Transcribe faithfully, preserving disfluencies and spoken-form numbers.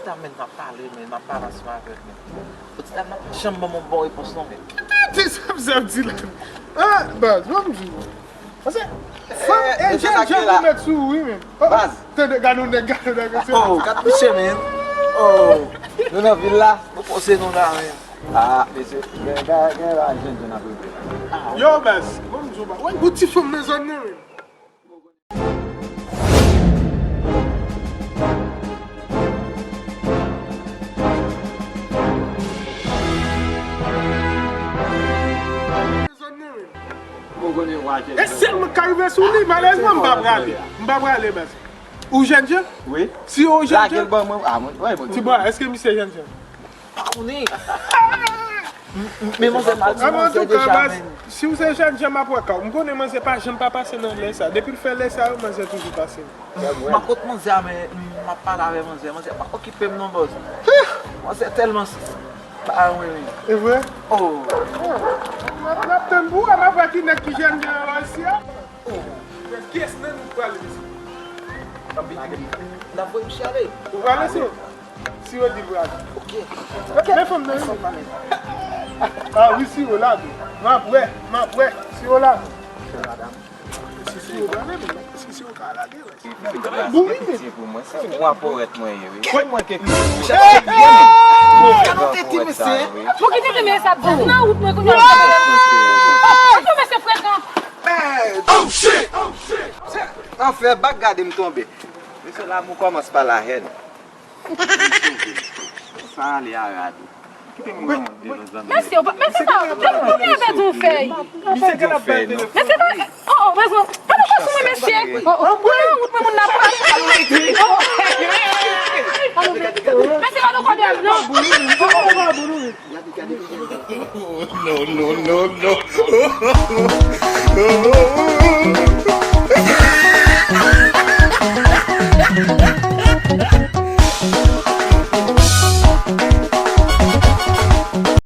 Ti dam, men, m ap pale, men, m ap pale ansanm avè l, men. Ti dam nan pa janm ban m yon bon repons, non, men. Kisa m ap di la? Ah, baz, ban m di w. Paske fanm e jèn jan pou met sou ou, wi, men. Oh, baz. Tande, gade yon nèg, gade yon nèg, mesye. Oh, gad mesye, men. Oh, nou nan vil la, nou poze nou la, men. Ah, mesye, gen, gen, gen la, jèn jan ap regle la. Yo, baz, ban m di w, baz. Wè, gwo ti fanm nan zòn nan, men. E sèl mwen k ka rive sou li, malèrezman, m pa prale. M pa prale, baz. Ou jèn jan? Wi. Si ou jèn jan? Lage l ban mwen. Ah, mwen, wè, mwen. Ti bwa, èske misye jèn jan? Pa konnen. M, m, men manzè mal di manzè deja, men. Si w se jèn jan, m ap wè ka w. M konnen manzè pa janm pa pase nan lè sa. Depi l fè lè sa yo, manzè toujou pase. M ap kot manzè a, men m ap pale avè manzè. Manzè pa okipe m non, bòs. Manzè tèlman s-, pa renmen. E vre? Oh. N ap, n ap tann pou w, m ap wè ki nèg ki jèn jan isi a. Oh. Kiyès nan nou k prale, mesye? N ap voye misye ale. Ou prale, si yo di l prale. Ok. Men fanm nan, wi. Ah, wi, si yo la tou. M ap wè, m ap wè, si yo la tou. Si, si yo prale, men, si, si yo ka lage, wè. Bouri, men. Pitié pou mwen, se yon pòèt mwen ye, wi. Kòman mwen te ekri pou sa? Gade yon tete, mesye. Pou ki tete, mesye, sa ap di nan wout mwen kounye a. Gade yon mesye frekan. Oh, shit! Oh, shit! Anfen, bak gade m tonbe. Mesye, l'amour commence par la haine. Sa ale a rad. Kite m rann de nou zanmi. Mesye, mesye, sa, mesye, konbyen apèl tou fèy? Mesye, sa, oh, oh, mesye, pa nan kò sou mwen, mesye. Oh, oh, mwen nan wout mwen, moun nan pran. Oh, oh. Mesye, pa nan kò de al, non. Oh, oh, oh. No, no, no, no.